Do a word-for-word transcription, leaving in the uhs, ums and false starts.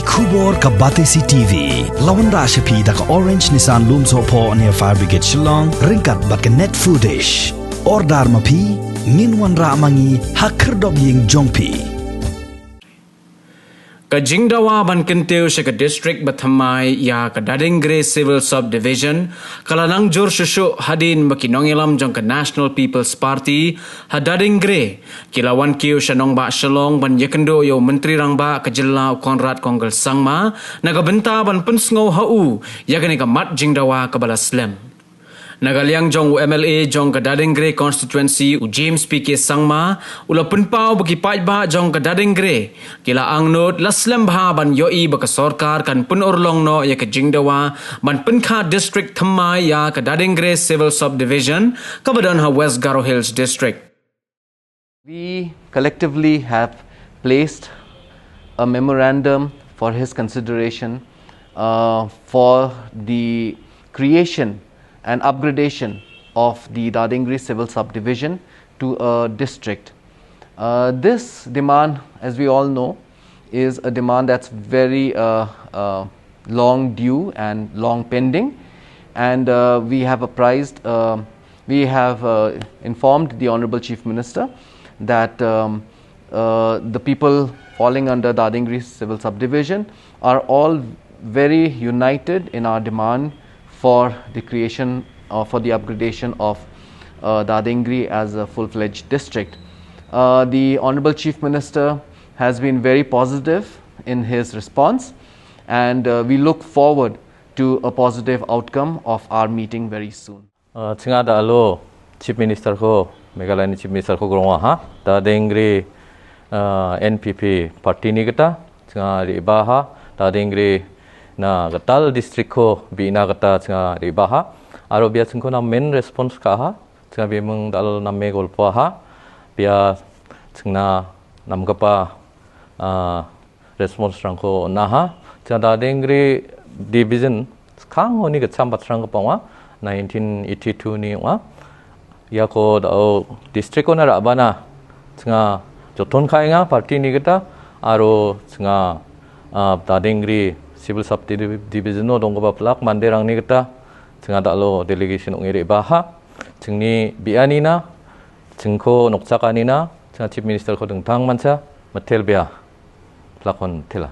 Khubor ka Batesi T V. La wanrah sha phi da ka Orange Nissan Lumsohphoh near Fire Brigade Shillong, ryngkat bad ka Net Foodish. Order ma phi, ngin wanrah ma ngi ha khyrdop ïing jong phi. Ka jingdawa ban kyntiew sha ka district ba thymmai ïa ka Dadingre Civil Subdivision ka la nang jur shuh shuh hadien ba ki nongïalam jong ka National People's Party ha Dadingre ki la wan kiew sha nongbah Shillong ban ïakynduh ïa u Myntri Rangbah ka jylla u Conrad Kongkal Sangma na ka bynta ban pynsngew ha u ïa kane ka mat jingdawa kaba la slem. Na ka liang jong u M L A jong ka Dadingre Constituency u James P K Sangma u la pynpaw ba ki paidbah jong ka Dadingre ki la angnud la slem bha ban ïohi ba ka sorkar kan pynurlong noh ïa ka jingdawa ban pynkha district thymmai ïa ka Dadingre Civil Subdivision kaba don ha West Garo Hills District. We collectively have placed a memorandum for his consideration uh, for the creation and upgradation of the Dadingri Civil Subdivision to a district. Uh, this demand, as we all know, is a demand that's very uh, uh, long due and long pending. And uh, we have apprised, uh, we have uh, informed the Honorable Chief Minister that um, uh, the people falling under Dadingri Civil Subdivision are all very united in our demand for the creation or for the upgradation of uh, Dadingri as a full-fledged district. Uh, the Honorable Chief Minister has been very positive in his response, and uh, we look forward to a positive outcome of our meeting very soon. Uh, Chinga da alo Chief Minister ko, Meghalaya ni Chief Minister ko grongwa ha, Dadingri uh, N P P party ni kata, chinga ri ba ha, Dadingri na katal district ko bi na kata chinga ri ba ha, aro bia chingko na main response ka ha, chinga bi mung dal na me golpo ha, bia chingna nam kapa uh, response rangko na ha, chinga Dadingri division skang oni ka cham bat rang kapa wa, nineteen eighty-two ni wa, ya ko da o district ko na ra bana, chinga joton khai nga party ni kata, aro chinga uh, Dadingri civil subdivision no dong kapa plak mande rang ni kata, chinga da lo delegation ong iri ba ha, chingni biani na, chingko nokchak ani na, chinga Chief Minister ko dengtang mancha, metel bia, plak on tela.